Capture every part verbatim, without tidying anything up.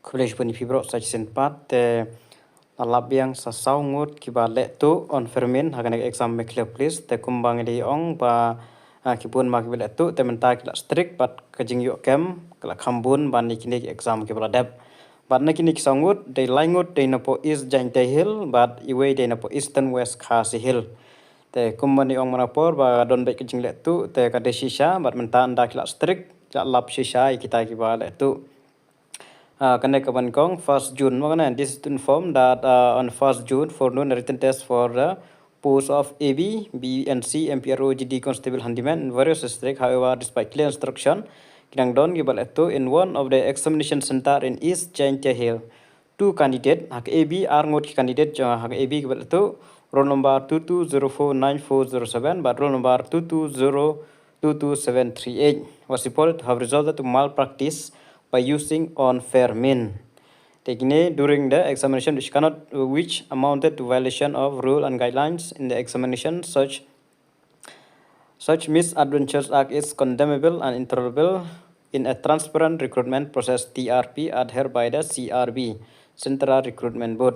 Khublei shibun ïa phi baroh sa shisien pat. Te la lap biang sa saw ngut kiba leh tuh on Fairmint ha kane ka exam Meghalaya Police. Te kumba ngi dei ong ba, ah, ki bun ma kiba leh tuh te mynta ki la strict bad ka jingïoh kem ka la kham bun ban ïa kine ki exam kiba la dep. Bad na kine ki saw ngut, dei lai ngut dei na poh East Jaintia Hills bad iwei dei na poh Eastern West Khasi Hills. Te kumba ngi ong mynta por ba don beit ka jingleh tuh te ka dei shisha bad mynta ynda ki la strict, ki la lap shisha ïa kita kiba leh tuh. Ah, kane ka ban kong first June, ma kane, this is to inform that, uh, on first June forenoon written test for the post of A B, B N C, M P R O, G D, Constable, Handyman in various district. However, despite clear instruction, ki dang don kiba leh tuh in one of the examination center in East Jaintia Hills. Two candidate, ha ka A B, ar ngut ki candidate jong ha ka A B kiba leh tuh, roll number two two zero four nine four zero seven bad roll number two two zero two two seven three eight, was reported to have resulted to malpractice by using on Fairmint. Te kine during the examination which cannot, which amounted to violation of rule and guidelines in the examination. Such, such misadventures act is condemnable and intolerable in a transparent recruitment process, T R P, adhered by the C R B, Central Recruitment Board.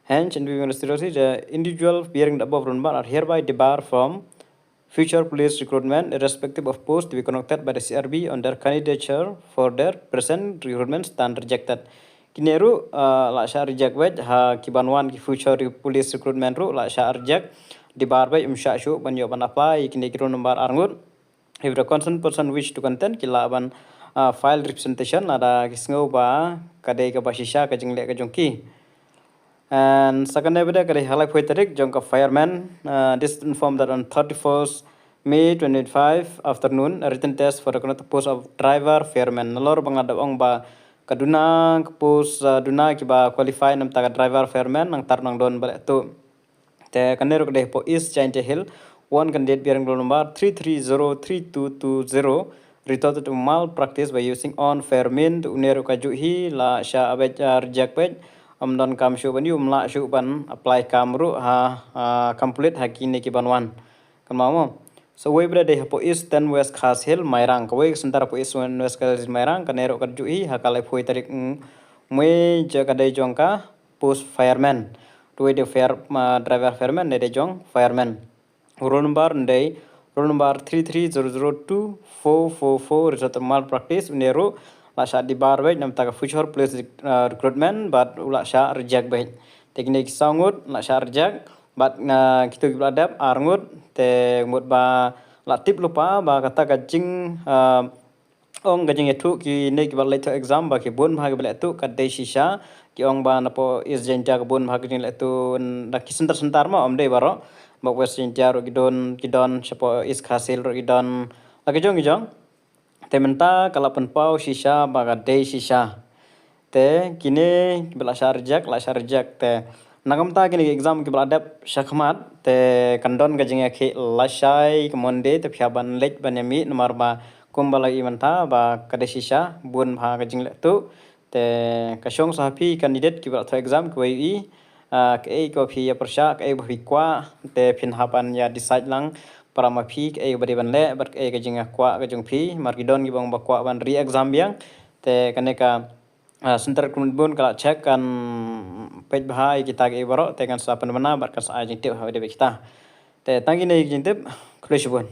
Hence, in view of the individual bearing the above roll number are hereby debarred from future police recruitment, irrespective of post to be conducted by the C R B on their candidature for their present recruitment stand rejected. Kine ruh, ah, la shah reject beit, ha ki ban wan ki future re-, police recruitment ruh la shah reject. Debar beit, ym shah shuh ban ïoh ban apply ïa kine ki roll number ar ngut. If the concerned person wish to contend, ki lah ban, ah, file representation lada ki sngew ba ka dei kaba shisha ka jingleh ka jong ki. And sa kane pat ka dei ha ka laiphew tarik jong ka fireman, uh, this informed that on thirty-first May twenty twenty-five afternoon, a written test for the conduct post of driver fireman. Nalor ba nga da ong ba ka duna ka post, uh, duna kiba qualify namta ka driver fireman nangta nang don ba leh tuh. Te kane ruh ka dei hapoh East Jaintia Hills, one candidate bearing roll number three three zero three two two zero, retorted to malpractice by using on Fairmint. Une ruh ka juh hi la shah beit, ah, reject beit. Ym don kam shuh ban ïoh, ym lah shuh ban apply kam ruh ha, ah, complete ha kine ki ban wan. Kan ma mo. So wei pat dei hapoh Eastern West Khasi Hills, Mairang. Kawei ka center hapoh Eastern West Khasi Hills, Mairang. Kane ruh ka juh hi ha ka laiphew tarik, mm, May, ja ka dei jong ka post fireman. Ruh dei fire, ah, driver fireman, dei dei jong fireman. Roll number dei roll number three three zero zero two four four four, result of malpractice. Une ruh la shah debar beit namta ka future police rec-, uh, recruitment bad u la shah reject beit. Te kine ki saw ngut la shah reject bad, uh, kito kiba la dep ar ngut, te mut ba la tip lypa ba kata ka jing, uh, ong ka jingïathuh kine kiba leit thoh exam ba ki bun bha kiba leh tuh ka dei shisha. Ki ong ba napoh East Jaintia ka bun bha ka jingleh tuh, da ki center center ma, ym dei baroh. Ba West Jaintia ruh ki don, ki don, shapoh East Khasi Hills ruh ki don. La ki jong ki jong. Te mynta ka la pynpaw shisha ba ka dei shisha. Te kine kiba la shah reject, la shah reject. Te na ka bynta kine ki exam kiba la dep shakhmat, te kan don ka jingïakhih lashai ka Monday, te phi hap ban leit ban ïamih, namar ba kumba la ïohi mynta ba ka dei shisha bun bha ka jingleh tuh. Te ka shong sa ha phi candidate kiba la thoh exam kiba ïohi, ah, kaei kaba phi ïa pyrshah, kaei ba phi kwah, te phin hap ban ïa decide lang para ma phi kaei ba dei ban leh bad kaei ka jingkwah ka jong phi. Namar ki don kiba ong ba kwah ban re-exam biang. Te kane ka, ah, Central Recruitment Board ka la check, kan peit bha ïa kita kiei baroh, te kan sa pynbna bad kan sa ai jingtip ha kaba dei bad kita. Te tang kine ki jingtip, khublei shibun.